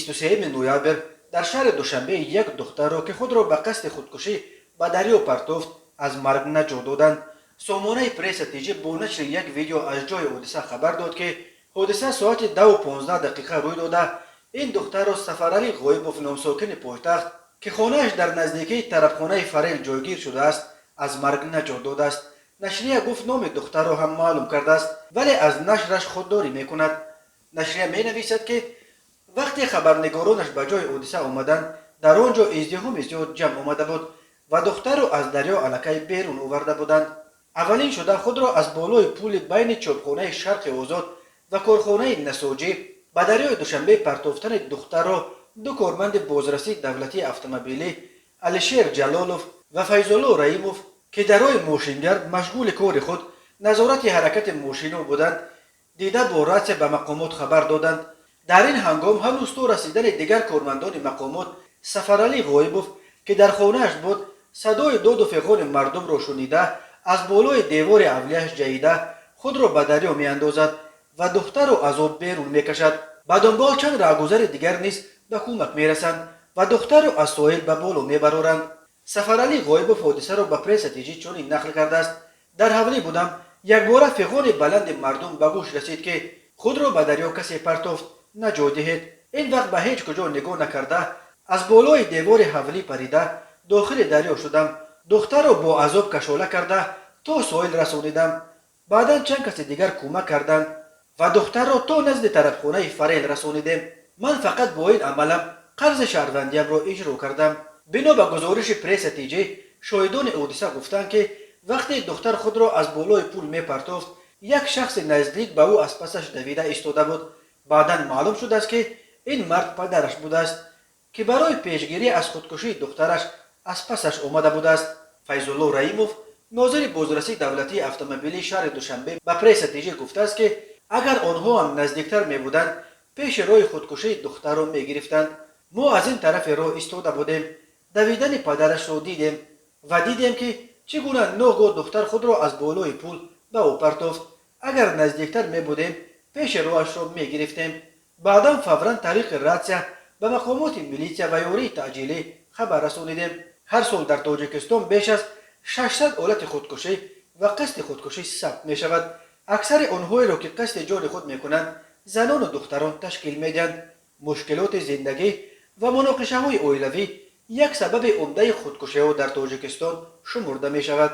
23 ноябр дар шаҳри Душанбе як духтарро, ки худро ба қасди худкушӣ ба дарё партофт, аз марг наҷот доданд. Сомонаи Пресса ТЖ бо нашри як видео аз ҷои ҳодиса хабар дод, ки ҳодиса соати 10:15 рӯй дода, ин духтарро Сафаралӣ Ғоибов ном сокини пойтахт, ки хонааш дар наздикии тарабхонаи Фарел ҷойгир шудааст, аз марг наҷот додааст. Нашрия гуфт, номи духтарро ҳам маълум кардааст, вале аз нашраш худдорӣ мекунад. Нашрия менависад, ки вақте хабарнигоронаш ба ҷои ҳодиса омаданд, дар он ҷо издиҳоми зиёд ҷамъ омада буд ва духтарро аз дарё аллакай берун оварда буданд. Аввалин шуда худро аз болои пули байни чопхонаи Шарқи Озод ва корхонаи насоҷӣ ба дарёи Душанбе партофтани духтарро ду корманди бозрасии давлатии автомобилӣ Алишер Ҷалолов ва Файзулло Раимов, ки дар роҳи мошингард машғули кори худ, назорати ҳаракати мошинҳо буданд, дида, бо ратсия ба мақомот хабар доданд. Дар ин ҳангом ҳанӯз то расидани дигар кормандони мақомот, Сафаралӣ Ғоибов, ки дар хонааш буд, садои доду фиғони мардумро шунида, аз болои девори ҳавлияш ҷаҳида, худро ба дарё меандозад ва духтарро аз об берун мекашад. Ба дунбол чанд раҳгузари дигар низ ба кӯмак мерасанд ва духтарро аз соҳил ба боло мебароранд. Сафаралӣ Ғоибов ҳодисаро ба Пресса ТЖ чунин нақл кардааст: «Дар ҳавлӣ будам, якбора фиғони баланди мардум ба гӯш расид, ки худро ба дарё касе партофт, наҷот диҳед. Ин вақт ба ҳеҷ куҷо нигоҳ накарда, аз болои девори ҳавлӣ парида, дохили дарё шудам. Духтарро бо азоб кашола карда, то соҳил расонидам. Баъдан чанд каси дигар кӯмак карданд ва духтарро то назди тарабхонаи Фарел расонидем. Ман фақат бо ин амалам қарзи шаҳрвандиямро иҷро кардам». Бино ба гузориши Пресса ТЖ, шоҳидони ҳодиса гуфтанд, ки вақте духтар худро аз болои пул мепартофт, як шахси наздик ба ӯ аз пасаш давида истода буд. Баъдан маълум шудааст, ки ин мард падараш будааст, ки барои пешгирӣ аз худкушии духтараш аз пасаш омада будааст. Файзулло Раимов, нозири бозрасии давлатии автомобилии шаҳри Душанбе, ба Пресса ТЖ гуфтааст, ки агар онҳо ҳам наздиктар мебуданд, пеши роҳи худкушии духтарро мегирифтанд. «Мо аз ин тарафи роҳ истода будем, давидани падарашро дидем ва дидем, ки чӣ гуна ногоҳ духтар худро аз болои пул ба ӯ партофт. Агар наздиктар мебудем, пеши роҳашро мегирифтем. Баъдан фавран тариқи ратсия ба мақомоти милитсия ва ёрии таъҷилӣ хабар расонидем». Ҳар сол дар Тоҷикистон беш аз 600 ҳолати худкушӣ ва қасди худкушӣ сабт мешавад. Аксари онҳоеро, ки қасди ҷони худ мекунанд, занону духтарон ташкил медиҳанд. Мушкилоти зиндагӣ ва муноқишаҳои оилавӣ як сабаби умдаи худкушиҳо дар Тоҷикистон шумурда мешавад.